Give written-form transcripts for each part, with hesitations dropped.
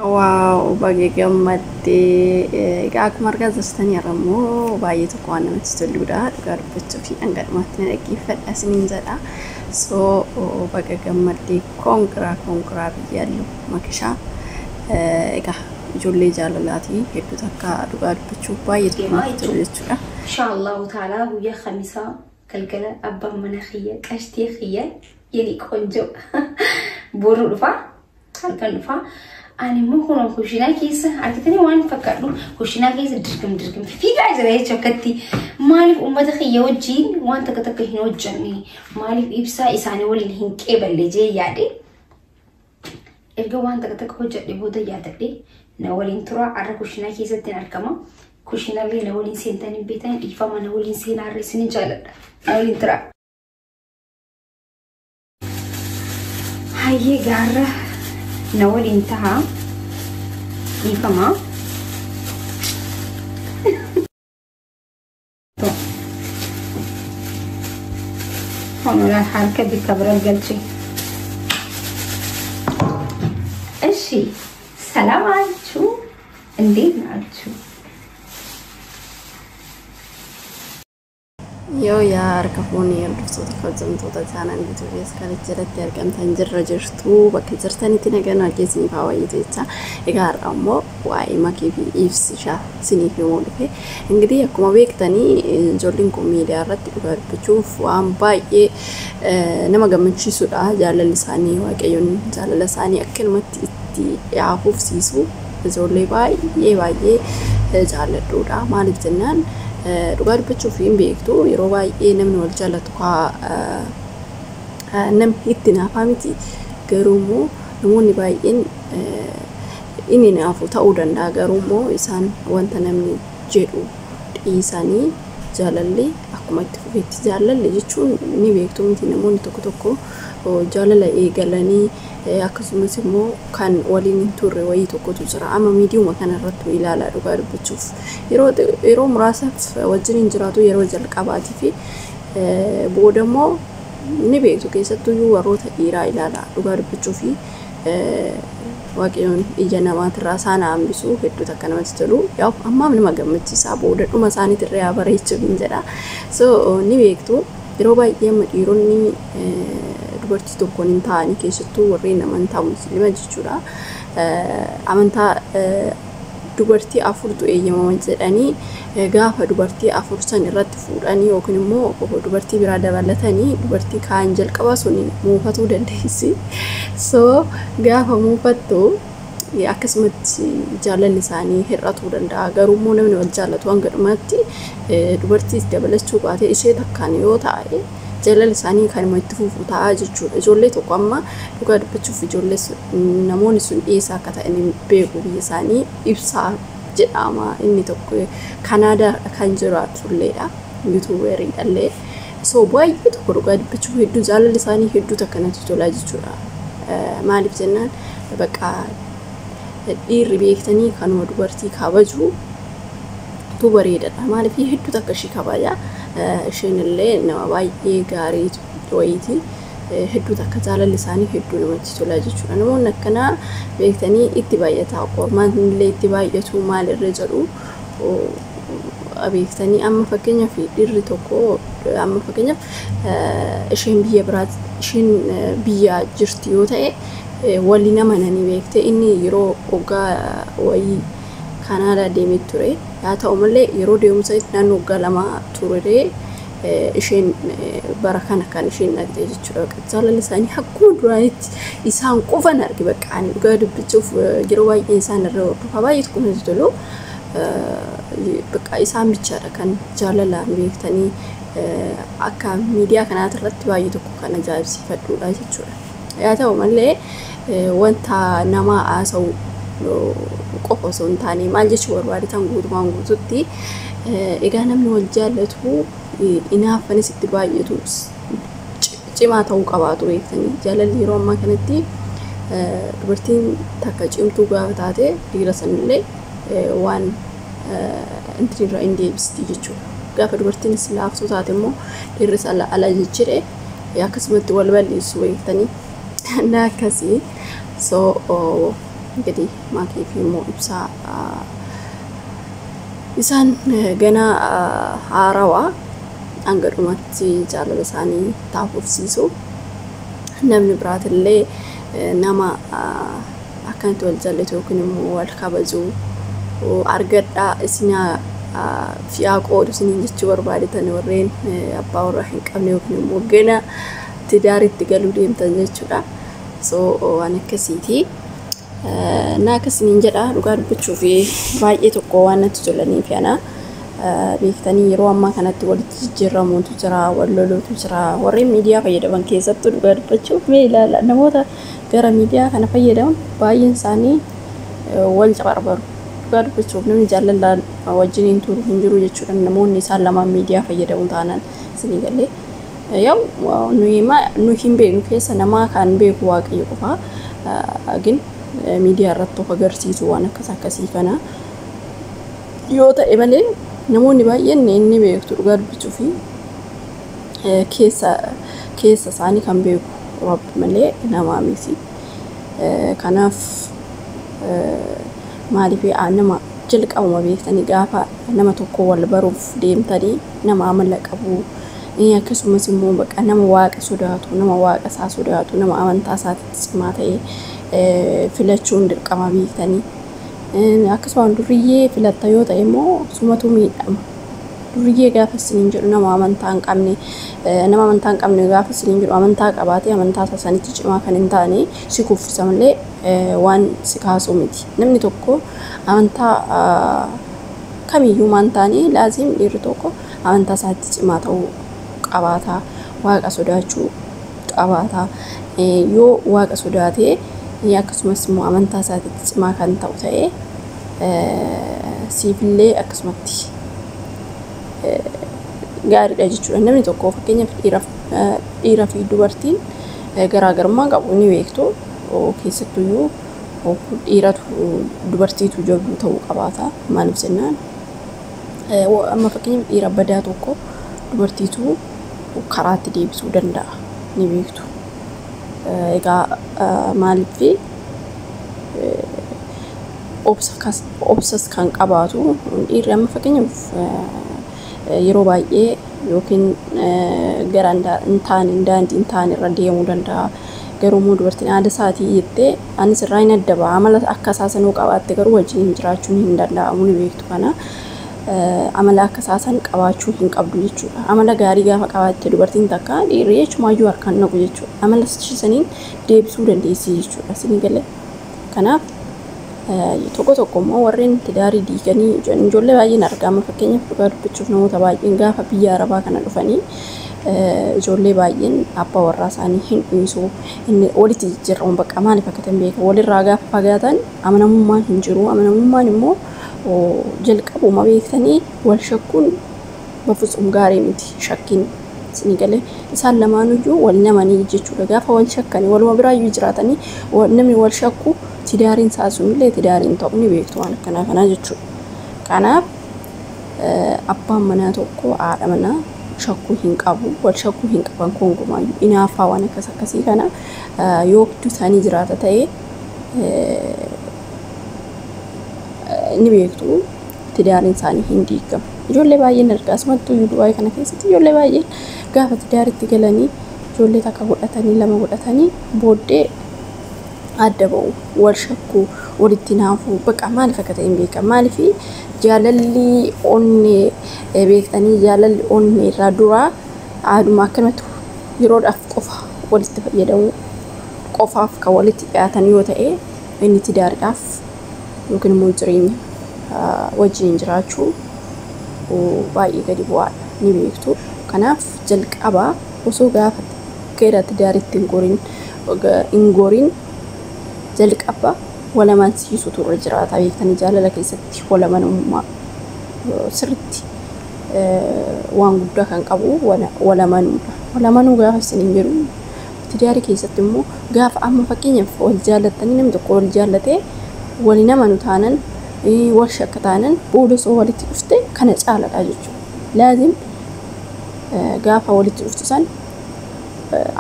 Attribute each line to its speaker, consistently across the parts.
Speaker 1: Wow, baay'ee gammaddee. Egaa akkuma argaa jirtan immoo baay'ee tokko waan namatti toludha. Dhugaa dubbachuu fi hanga dhumaatti na dhaggeeffadha isiniin jedha. So baga gammaddee, congra congra biyyaallu makishaa. Egaa ijoollee jaalalaatii hedduu takka dhugaa dubbachuu baay'ee tokko namatti tolu jechuudha.
Speaker 2: Inshaallahu ta'ala guyyaa Khamisaa galgala abbaan mana kiyya qashtii kiyya የኔ ቆንጆ boru dhufa, halkan dhufa. Ani immoo kunoo kushiinaa keessa argitanii waan fakkaadhu kushiinaa keessa dirqim dirqim fiigaa jira jechuudha. Akkatti maaliif uummata kiyya wajjin waan takka takka hin hojjanne, maaliif ibsaa isaanii waliin hin qeeballe jee yaade, erga waan takka takka hojjedhe booda yaadadhe na waliin tura. Har'a kushiinaa keessatti hin argama. Kushiinaallee na waliin seentanii beektan, dhiifama, na waliin seenaa, har'a isinin jaaladha, na waliin tura. Hayyee, gaarra na waliin taha, dhiifama. Honolaan harka bikka bira galche. እሺ ሰላማችሁ እንዴት ናችሁ?
Speaker 1: Yoo yaa harka fuunee hordoftoota kabajamtoota chaanal yuutuubii kana jalatti argamtan, jirra jirtu, bakka jirtanitti nagaan isiniif haa baay'atu jecha. Egaa har'a immoo waa'ee Makii fi Ibsishaa isiniif himuu dhufe. Ingidihi akkuma beektanii ijoolleen kun miidiyaa irratti dhugaa dubbachuuf waan baay'ee nama gammachiisudha. Jaalalli isaanii, Waaqayyoon jaalala isaanii akkanumatti itti hafuufsiisu, ijoollee baay'ee baay'ee jaalladhuudha. Maaliif jennaan, dhugaa dubbachuuf hin beektu, yeroo baay'ee namni wal jaallatu kaa namni itti naafaa miti, garuu immoo namoonni baay'een inni naafu ta'uu danda'a, garuu immoo isaan wanta namni jedhu dhiisanii jaalalli akkuma itti fufetti. Jaalalli jechuun ni beektu miti, namoonni tokko tokko jaalala eegalanii akkasumas immoo kan waliin hin turre wayii tokkotu jira. Amma miidiyuma kana irratti ilaalaa, dhugaa dubbachuuf yeroo muraasaaf wajjin hin jiraatu yeroo jalqabaatii fi booda immoo ni beektu, keessattuyyuu warroota dhiiraa ilaalaa, dhugaa dubbachuu fi Waaqayyoon ija namaatirraa isaan hambisu, hedduu takka namatti tolu. Yaa ammaaf nama gammachiisa, booda dhuma isaaniitirra yaa bareechuuf hin jedha. So ni beektu, yeroo baay'ee amma dhiironni dubartii tokkoon hin ta'anii, keessattuu warreen amantaa Musliima jechuudha. Amantaa dubartii afurtu eeyyamama jedhanii gaafa dubartii afur san irratti fuudhanii yookiin immoo dubartii biraa dabalatanii, dubartii kaan jalqaba sun muufatuu dandeessi. So gaafa muufattu akkasumatti jaalalli isaanii hir'atuu danda'a. Garuu immoo namni wal jaallatu hanga dhumaatti dubartii dabalachuu baate ishee takkaan yoo ta'e jaalalli isaanii kanuma itti fufu ta'a jechuudha. Ijoollee tokko amma dhugaa dubbachuuf ijoollee namoonni sun dhiyeessaa akka ta'an hin beeku, biyya isaanii Ibsaa jedhama, inni tokko Kanaadaa kan jiraatulleedha. Yuutuuberiidhallee. So baay'ee tokko dhugaa dubbachuuf hedduu jaalalli isaanii hedduu takka natti tolaa jechuudha. Maaliif jennaan, bakka dhiirri beektanii kanuma dubartii kabaju tu bareedadha. Maaliif, hedduu takka ishii kabaja. Isheen illee nama baay'ee gaarii wayiiti. Hedduu takka jaalalli isaanii hedduu namatti tola jechuudha. Namoonni akkanaa beektanii itti baay'ata. Qormaanni illee itti baay'atu maalirra jedhu beektanii, amma fakkeenyaaf dhiirri tokko, amma fakkeenyaaf isheen biyya biraa, isheen biyya jirti yoo ta'e, waliin amananii beekte, inni yeroo waggaa wayii Kanaadaa deemee ture. Haa ta'u malee yeroo deemsa naannoo waggaa 2 ture, isheen bara kana kan isheen dhaqxe jechuudha. Jaalalli isaanii akkuma duraanitti isaan qofan arge, bakka ani dhugaa dubbachuuf yeroo baay'ee isaan irra hordofa, baay'ee tokko natti tolu. Bakka isaan bichaadha kan jaalalaan beektanii akka miidiyaa kanaati irratti baay'ee tokko kan ajaa'ibsiifadhuudha jechuudha. Haa ta'u malee wanta nama haasa'u qofa osoo hin taane, maal jechuu barbaadetan, guutumaan guututti egaa namni wal jaallatu inaaffanis itti baay'atu cimaa ta'uu qabaatu beektanii. Jaalalli yeroo ammaa kanatti dubartiin takka cimtuu gaafa taate dhiira sanillee waan intinirraa hin deebisti jechuudha. Gaafa dubartiinis laaftuu taate immoo dhiirri isa ala jechire akkasumatti wal balleessu beektanii. Na akkasii. So እንግዲህ maakii fi immoo ibsaa isaan ganaa haarawaa hanga dhumatti jaalala isaanii taafufsiisu. Namni biraatillee nama akkanatti wal jaallatu yookiin immoo wal kabaju argadhaa isinaa fi'aa qoodu isiniin jechuu barbaadetan warreen abbaa warraa hin qabne yookiin immoo gana tidaaritti galuu deemtan jechuudha. So waan akkasiiti. Na akkasiniin jedha dhugaa dubbachuu fi baay'ee tokko waan natti tolaniif ana beektanii yeroo ammaa kanatti walitti jijjiiramuutu jira, wal loluutu jira. Warreen miidiyaa fayyadaman keessattuu dhugaa dubbachuuf mee ilaala namoota gara miidiyaa kana fayyadaman baay'een isaanii wal cabarbaru. Dhugaa dubbachuuf namni jaalalaan wajjiniin turu hin jiru jechuudha namoonni isaan lamaan miidiyaa fayyadamu taanaan isinii galee. Yaw nuyi hin beeknu keessa namaa kan beeku Waaqayyo qofa. Gin miidiyaa irratti of agarsiisu waan akkas akkasii kana yoo ta'e malee namoonni baay'een inni beektu dhugaa dubbachuu fi keessa keessa isaanii kan beeku Rabbi malee namaa miti. Kanaaf maaliif nama jalqabuma beektanii gaafa nama tokko wal baruuf deemtanii nama amala qabu akkasumas immoo baqa nama waaqa sodaatu, nama waaqa isaa sodaatu, nama amantaa isaatitti cimaa ta'e filachuun dirqama beektanii. Akkasuma duriyyee filatta yoo ta'e immoo sumatu miidhama. Duriyyee gaafa isiniin jedhu nama amantaa hin qabne, nama amantaa hin qabne gaafa isiniin jedhu amantaa qabaatee amantaa isaa sanitti cimaa kan hin taane si kuffisa malee waan si kaasuu miti. Namni tokko amantaa kamiyyuu maan taane laazim dhiirri tokko amantaa isaatti cimaa ta'uu qabaata, waaqa sodaachuu qabaata. Yoo waaqa sodaatee akkasumas immoo amantaa isaatti cimaa kan ta'u ta'e siifillee akkasumatti gaariidha jechuudha. Namni tokko fakkeenyaaf dhiiraa fi dubartiin garaagarummaa qabu ni beektu. Keessattuyyuu dhiiratu dubartiitu jabduu ta'uu qabaata. Maaliif jennaan amma fakkeenyaaf dhiira badaa tokko dubartiitu karaatti deebisuu danda'a ni beektu. Egaa maaliif obsas kan qabaatu dhiirri amma fakkeenyaaf yeroo baay'ee yookiin gara hin taane daandii hin taane irra deemuu danda'a. Garuu immoo dubartiin aada isaatii jettee anis irraa hin adda ba'a amala akka isaa sanuu qabaatte garuu wajjin jiraachuun hin danda'amu ni beektu kana. Amala akka isaa san qabaachuu hin qabdu jechuudha. Amala gaarii gaafa qabaatte dubartiin takka dhiirri jechumaayyuu harkaan naqu jechuudha. Amala saniin deebisuu dandeessi jechuudha. Isinii galee. Kanaaf tokko tokko immoo warreen tidaarii diiganii ijoollee baay'een argama. Fakkeenyaaf dhugaa dubbachuuf namoota baay'een gaafa biyya Arabaa kana dhufanii ijoollee baay'een abbaa warraa isaanii hin dhiisu. Inni walitti jijjiiramu bakka maaliif akka ta'e beeka. Walirraa gaafa fagaatan amanamummaan hin jiru. Amanamummaan immoo jalqabuma beektanii wal shakkuun bafutsum gaarii miti shakkiin isinii galee isaan lamaanuyyuu wal namanii jechuudha. Gaafa wal shakkanii waluma biraayyuu jiraatanii namni wal shakku tidaariin isaa sunillee tidaariin ta'uu ni beektu waan akkanaa kanaa jechuudha. Kanaaf abbaan manaa tokko haadha manaa shakkuu hin qabu, wal shakkuu hin qaban gonkumaayyuu inaaffaa waan akkas akkasii kana yoo gidduu isaanii jiraata ta'e ni beektu tidaariin isaanii hin diigamu. Ijoollee baay'een argaa asumattuu Dubaay kana keessatti ijoollee baay'een gaafa tidaaritti galanii ijoollee takka godhatanii lama godhatanii booddee adda ba'u, wal shakkuu, walitti naafuu baqa maaliif akka ta'e hin beekamu. Maaliif jaalalli onnee beektanii jaalalli onnee irraa duraa aaduma akkanumatti yeroodhaaf qofa walitti fayyadamu qofaaf kan walitti dhiyaatan yoo ta'e inni tidaariidhaaf yookiin immoo jireenya wajjin jiraachuu baay'ee gadi bu'aadha ni beektu. Kanaaf jalqabaa osoo gaafa gara tidaariitti hin gorin jalqaba wal amansiisutu irra jiraata beektanii jaalala keessatti wal amanamummaa sirriitti waan guddaa kan qabu wal amanuudha. Wal amanuu gaafa isiniin jedhu tidaarii keessatti immoo gaafa amma fakkeenyaaf wal jaallattanii namni tokko wal jaallatee wal hin amanu taanan wal shakka taanan booda osoo walitti dhufte kana caaladha jechuudha. Laazim gaafa walitti dhuftu san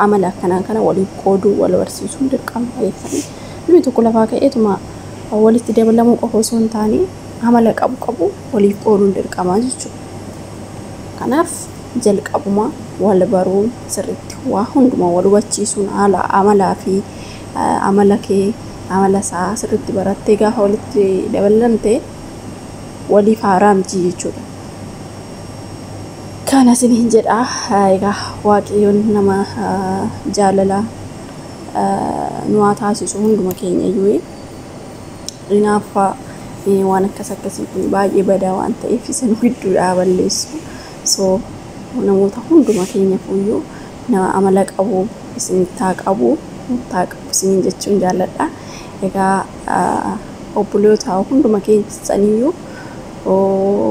Speaker 1: amala akkanaa kana waliif qooduu wal barsiisuun dirqama beektanii. Namni tokko lafaa ka'eetuma Walitti dabalamuu qofa osoo hin taane amala qabu qabu waliif qooduun dirqamaa jechuudha. Kanaaf jalqabuma wal baruun, sirriitti waa hundumaa wal hubachiisuun, haala amalaa fi amala kee, amala isaa sirriitti barattee gaafa walitti dabalamte waliif haaraa miti jechuudha. Kana isiniin jedha. Egaa Waaqayyoon nama jaalala nu haa taasisu hunduma keenya iyyuu. Hinaaffaa waan akkas akkasii kun baay'ee badaa waan ta'eef isa nu gidduudhaa balleessu. So namoota hunduma keenyaaf iyyuu nama amala qabu isinitti haa qabu, nutti haa qabu isiniin jechuun jaalladha. Egaa obboloota hunduma keessaniyyuu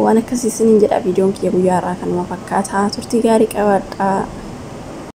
Speaker 1: waan akkasii isiniin jedha. Viidiyoon kiyya guyyaa irraa kanuma fakkaata. Turtii gaarii qabaadhaa.